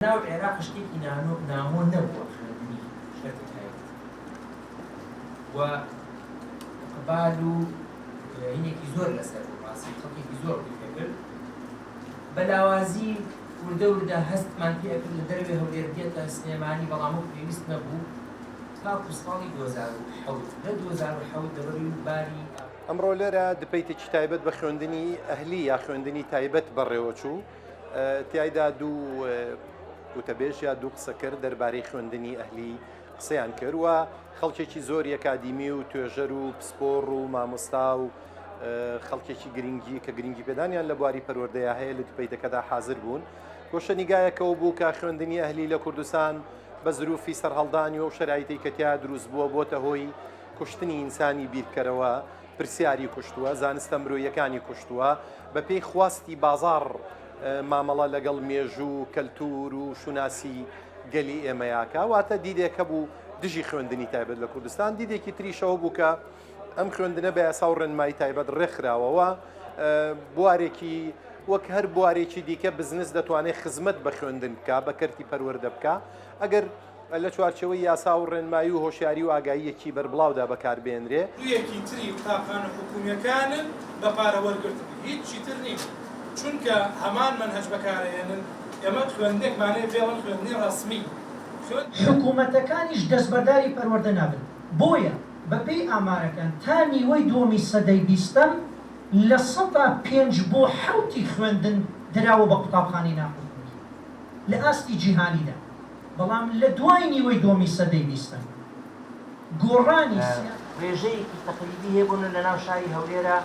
ناو عێراق شتێکی نامۆ نەبووە خوێندنی کەرتی تایبەت و ئیقبال و هینێکی زۆر لەسەر بوو ڕاستی خەڵکێکی زۆر ڕووی پێکرد بە لاوازی وردە وردە هەستمان پێ ئەکرد لە دەرەوەی هەولێر دێتە سلێمانی بەڵام وەک پێویست نەبوو تاکو ساڵی 2007 لە 2007 لەبەروی باری ئەمڕۆ لێرە دپەیتێکی تایبەت بە خوێندنی ئەهلی یا خوێندنی تایبەت بەڕێوەچوو. تیایدا دوو وتەبێژ یا دوو قسەکەر دەربارەی خوێندنی ئەهلی قسەیان کرد و خەڵکێکی زۆری ئەکادیمی و توێژەر و پسپۆڕ و مامۆستا و خەڵکێکی گرنگی کە گرنگی پێدانیان لە بواری پەروەردەیە هەیە لە دیبەیتەکەدا حاضر بوون. گۆشە نیگایەکەوە بوو کە خوێندنی ئەهلی لە کوردستان بە زروفی سەرهەڵدانی و شەرایتەی کە تیا دروست بووە بۆتە هۆی کوشتنی ئینسانی بیرکەرەوە پرسیاری کوشتووە، زانستە مرۆییەکانی کوشتووە، بەپێی خواستی بازاڕ مامەڵە لەگەڵ مێژوو و کەلتوور و شوناسی گەلی ئێمەیاکا، واتە دیدێک هەبوو دژی خوێندنی تایبەت لە کوردستان، دیدێکی تریشەوە بوو کە ئەم خوێندنە بە یاسا و ڕێنمایی تایبەت ڕێکخراوە و بوارێکی وەک هەر بوارێکی دیکە بزنس دەتوانێت خزمەت بە خوێندن بکا، بە کەرتی پەروەردە بکا، ئەگەر لە چوارچێوەی یاسا و ڕێنمایی و هۆشیاری و ئاگاییەکی بەربڵاودا بەکاربهێنرێ. ڕوویەکی تری قوتابخانە حکومیەکانن بە پارە وەرگرتن هیچی تر نین چونکە هەمان مەنهەج بەکارئەهێنن ئێمە خوێندنێکمان هەیە پێی ئەڵێن خوێندنی ڕەسمی خوێند. حکومەتەکانیش دەستبەرداری پەروەردە نابن، بۆیە بەپێی ئامارەکان تا نیوەی دووەمی سەدەی بیستەم 5% بۆ 7 ی خوێندن دراوە بە قوتابخانەی ناحکومی لە ئاستی جیهانیدا. بەڵام لە دوای نیوەی دووەمی سەدەی بیستەم گۆڕانی سیا. ڕێژەیەکی تەقریبی هەیە بۆ نە لەناو شاری هەولێرا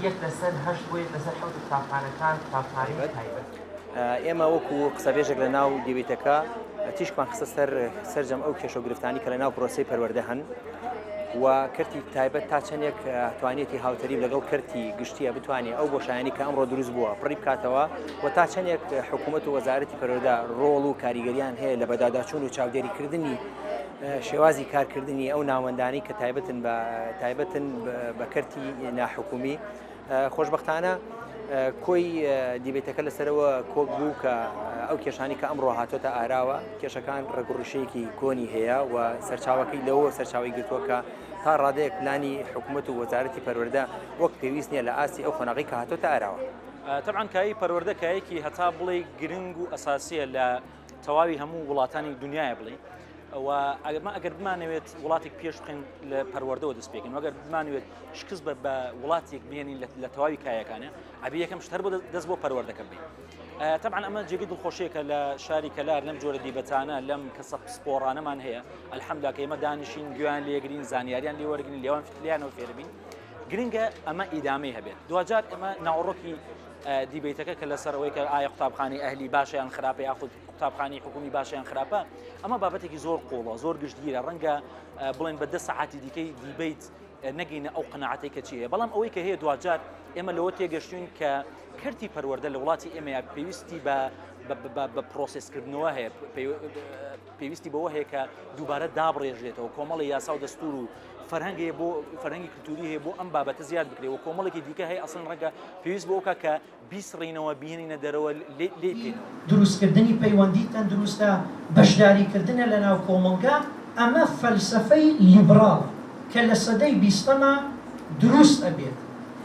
یەک لەسەر هەشت بۆ یەک لەسەر حەوتی قوتابخانەکان قوتابخانەی تایبەت. تایبەتن. ئێمە وەکو قسەبێژێک لە ناو دیبەیتەکە تیشکمان خستە سەر سەرجەم ئەو کێشە و گرفتانی کە لە ناو پرۆسەی پەروەردە هەن و کەرتی تایبەت تا چەندێک توانیەتی هاوتەریب لەگەڵ کەرتی گشتیە بتوانێت ئەو بۆشایانی کە ئەمڕۆ دروست بووە پڕی بکاتەوە و تا چەندێک حکوومەت و وەزارەتی پەروەردە ڕۆڵ و کاریگەریان هەیە لە بەداداچوون و چاودێریکردنی شێوازی کارکردنی ئەو ناوەندانەی کە تایبەتن بە تایبەتن بە کەرتی ناحکومی خۆشبەختانە کۆی دیبێتەکە لەسەرەوە کۆک بوو کە ئەو کێشانی کە ئەمڕۆ هاتۆتە ئاراوە کێشەکان ڕێگوڕیشەیەکی کۆنی هەیە و سەرچاوەکەی لەوە سەرچاوی گرتووە کە تا ڕادەیەک پلانی حکوومەت و وەزارەتی پەروەردە وەک پێویست نییە لە ئاستی ئەو قۆناغی کە هاتۆتە ئاراوە. تەبعەن کایەی پەروەردە کایەکی هەتا بڵێی گرنگ و ئەساسیە لە تەواوی هەموو وڵاتانی دنیاە بڵێ و ئەمە ئەگەر بمانەوێت وڵاتێک پێش بخەین لە پەروەردەوە دەست پێکەین وەگەر بمانوێت شکست بە بە وڵاتێک بهێنین لە تەواوی کایەکانە ئەبێ یەکەم شت هەر بۆ دەست بۆ پەروەردەکە بین تەبعەن ئەمە جێگەی دڵخۆشیەکە لە شاری کەلار لەم جۆرە دیبەتانە لەم کەسە پسپۆڕانەمان هەیە الحمدلله کە ئێمە دانیشین گوێیان لێگرین زانیاریان لێوەرگین لێوان لیانەوە فێربین گرنگە ئەمە ئیدامەی هەبێت دواجار ئەمە ناوەڕۆکی دیبەیتەکە کە لەسەر ئەوەی کە ئایا قوتابخانەی ئەهلی باشە یان خراپە یاخود قوتابخانەی حکومی باشە یان خراپە ئەمە بابەتێکی زۆر قوڵە زۆر گشتگیرە ڕەنگە بڵێن بە دە سەعاتی دیکەی دیبەیت نەگەینە ئەو قەناعەتەی کە چی هەیە بەڵام ئەوەی کە هەیە دواجار ئێمە لەوە تێگەشتوین کە کەرتی پەروەردە لە وڵاتی ئێمەیە پێویستی بە بە پرۆسێسکردنەوە هەیە پێویستی بەوە هەیە کە دووبارە دابڕێژرێتەوە کۆمەڵی یاسا و دەستور و فەرهەنگ هەیە بۆ فەرهەنگی کلتوری هەیە بۆ ئەم بابەتە زیاد بکرێ و کۆمەڵێکی دیکە هەیە ئەسڵەن ڕەنگە پێویست بۆ ئەوکا کە بیسڕینەوە بیهێنینە دەرەوە لێی بکەینەوە. دروستکردنی پەیوەندی تەندروستە، بەشداریکردنە لەناو کۆمەڵگا، ئەمە فەلسەفەی لیبڕاڵە کە لە سەدەی بیستەما دروست ئەبێت.